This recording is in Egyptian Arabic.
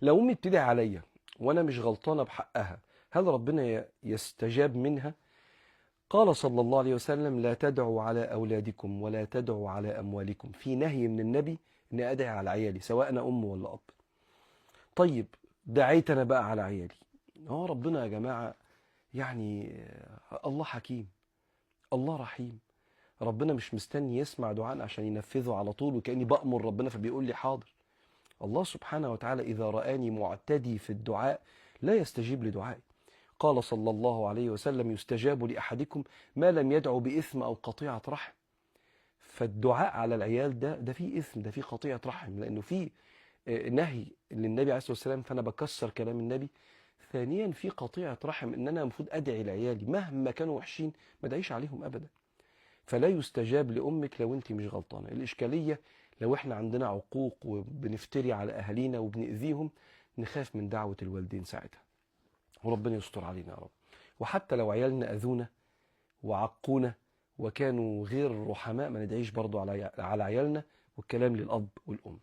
لو امي بتدعي عليا وانا مش غلطانة بحقها، هل ربنا يستجاب منها؟ قال صلى الله عليه وسلم: لا تدعوا على اولادكم ولا تدعوا على اموالكم. في نهي من النبي ان ادعي على عيالي سواء انا ام ولا اب. طيب دعيت انا بقى على عيالي، هو ربنا يا جماعة يعني الله حكيم، الله رحيم، ربنا مش مستني يسمع دعاءنا عشان ينفذه على طول وكأني بأمر ربنا فبيقول لي حاضر. الله سبحانه وتعالى إذا رآني معتدي في الدعاء لا يستجيب لدعائي. قال صلى الله عليه وسلم: يستجاب لأحدكم ما لم يدعو بإثم أو قطيعة رحم. فالدعاء على العيال ده فيه إثم، ده فيه قطيعة رحم، لأنه فيه نهي للنبي عليه الصلاة والسلام، فأنا بكسر كلام النبي. ثانيا في قطيعة رحم، إن أنا المفروض أدعي لعيالي مهما كانوا وحشين ما أدعيش عليهم أبدا. فلا يستجاب لأمك لو أنت مش غلطانة. الإشكالية لو إحنا عندنا عقوق وبنفتري على أهالينا وبنأذيهم، نخاف من دعوة الوالدين ساعتها، وربنا يستر علينا يا رب. وحتى لو عيالنا أذونا وعقونا وكانوا غير رحماء، ما ندعيش برضو على عيالنا. والكلام للأب والأم.